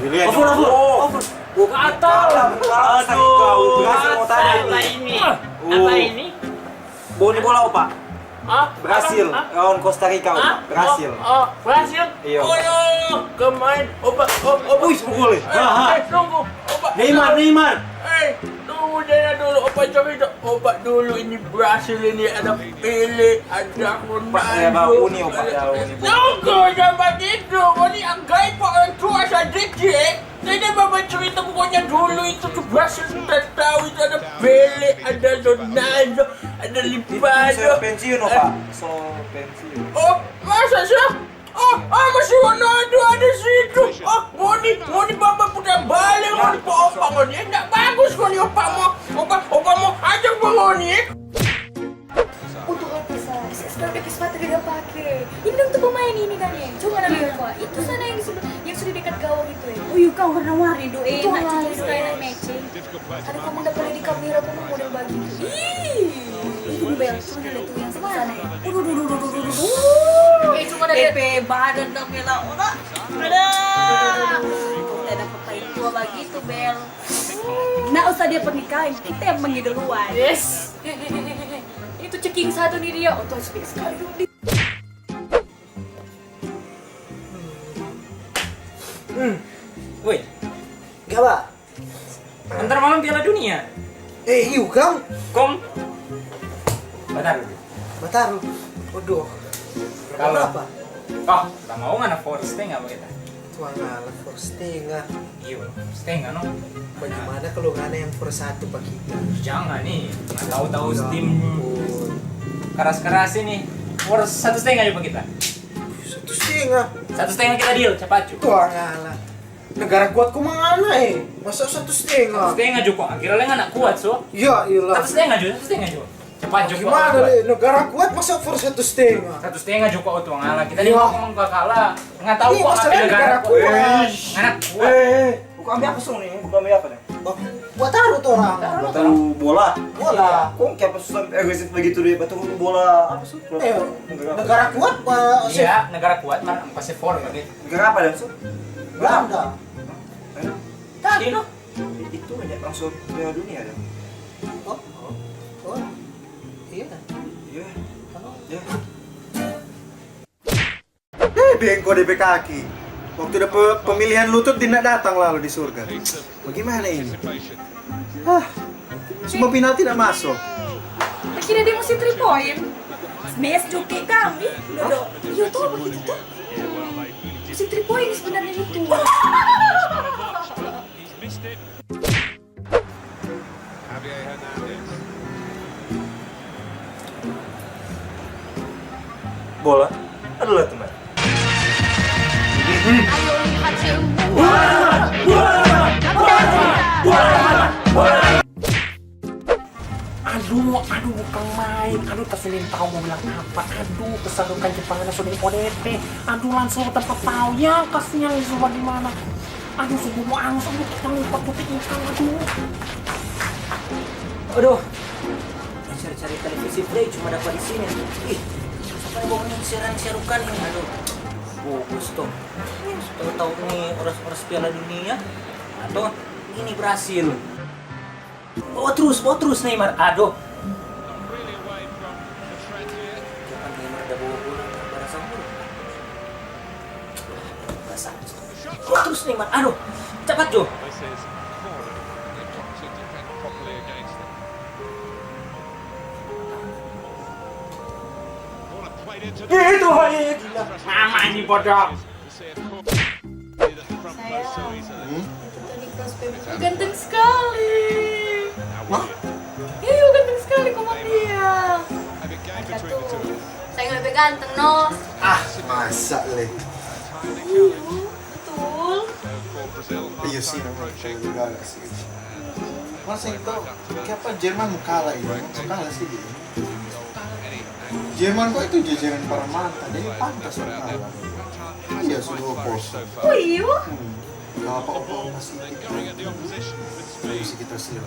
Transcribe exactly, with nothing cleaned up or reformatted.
Lihat. Over, over, over. Gatal. Aduh, berhasil mau tadi. Apa ini? Apa ini? Boni bola, Opa. Hah? Berhasil. Lawan Costa Rica, Opa. Berhasil. Oh, berhasil? Iya. Oh, kemain. Opa, Opa. Wih, pukul. Eh, tunggu. Opa. Neymar, Neymar. Eh, tunggu dulu, dulu. Opa, coba itu. Opa dulu ini berhasil ini. Ada Pele, ada Ronaldo. Opa, ya, Bang, uni, Opa, ya, uni, Bang. Tunggu, jangan begitu. Boni anggai pa orang tua sadiki, eh. Saya mau cerita pokoknya dulu itu tuh berhasil kita tahu itu ada Pele, ada Ronaldo, ada Limpado. Pensiun, Opa. So pensiun. Oh, masa sih? Oh, oh, masih Ronaldo ada situ. Oh, ngoni, ngoni baba putar balik, ngoni pa Opa ngoni. Enggak bagus ngoni Opa mo. Opa, Opa mo ajak pa ngoni, eh. Untuk apa, Sa? Sekarang udah sepatu udah pake. Ini dong tuh pemain ini kan, ya? Cuma ada dua. Itu sana yang di sebelah, yang sudah dekat gawang itu, ya? Oh, iya, kau warna-warni, do, eh. Itu enak, cuma sekali matching. Ada kamu dapat di kamera, kamu model bagitu. Ih, itu Bel, cuma ada tuh yang sebelah sana, ya? Waduh, duh, duh, duh, duh, duh, duh. Eh, cuma ada. P P badan dong, Bella. Ora. Ada. Kita dapat paling tua bagitu, Bel. Nggak usah dia pernikahan, kita yang pergi duluan. Yes. Itu ceking satu nih dia, oh, tuh, sekali dulu. Hmm. Woi, gaba. Antar malam Piala Dunia. Eh, iu kang. Kong. Batar. Batar. Waduh. Kalau apa? Oh, tak mau ngana for setengah begitu. Tuang ala for setengah. Iyo, setengah, no. Bagaimana kalau ngana yang for satu pa kita? Jangan nih, nggak tahu-tahu tim keras-keras ini. For satu setengah aja pa kita. Satu setengah. Satu setengah kita deal, cepat cu. Tuang ala. Negara kuat ko mangana, eh? Masa satu setengah? Satu setengah ju kong. Kira leng anak kuat, so. Ya, iyalah. Satu setengah ju, satu setengah ju. Cepat ju kong. Gimana, le? Negara kuat masa for satu setengah? Satu setengah ju kong, tuang ala. Kita ini ngomong gak kalah. Nggak tahu kok masa negara kuat. Anak kuat. Eh, buka ambil apa song nih? Buka ambil apa nih? Oh, buat taruh tuh orang. Buat taruh bola. Bola. Kong kayak apa susah agresif begitu deh? Buat taruh bola apa sih? Eh, negara kuat, Pak. Iya, negara kuat, mar pasti for lagi. Negara apa dan, Su? Belanda. Hah? Itali, no? Itu banyak langsung Piala Dunia dan. Oh, oh, iya. Iya. Oh. Iya. Eh, bengko de pe kaki. Waktu ada pe-, pemilihan lutut, dia nda datang lalu di surga. Bagaimana ini? Ah, semua penalti nda masuk. Akhirnya dia mesti three point. Mes joki kami, Dodo. Iyo, tuh begitu tuh. Mesti three point sebenarnya itu. Bola adalah teman. Aduh, aduh, bukan main. Aduh, ta sudah tau mo bilang apa. Aduh, kesal bukan Jepang, ada sudah O D P. Aduh, langsung ke tempat tau. Ya, kasihan, sudah di mana? Aduh, subuh mo angus, aduh, kita lupa putih ikan, aduh. Aduh, cari-cari televisi Play cuma dapat di sini. Ih, sampai bawa ni siaran siarukan ni, aduh. Bagus tuh. Tahu-tahu ni oras-oras Piala Dunia. Atau ini Brasil. Bawa terus, bawa terus Neymar. Aduh. Jangan Neymar ada bawa bola, barasa bola. Basah. Bawa terus Neymar. Aduh. Cepat, Jo. Itu, hai, gila. Mama ini bodoh. Sayang, itu tadi cross payment ganteng sekali. Hah? Iya, ganteng sekali, kok dia. Angkat tuh. Saya lebih ganteng, no. Ah, masa, Le? Iya, betul. Iya sih, memang lebih galak sih. Masa itu, kiapa Jerman mo kalah ini? Mo kalah sih dia. Jerman kok itu jajaran para mantan, jadi pantas mo kalah. Iya, sudah kosong. Oh, iya? Hmm. Gak apa-apa, masih kita. Masih kita siap.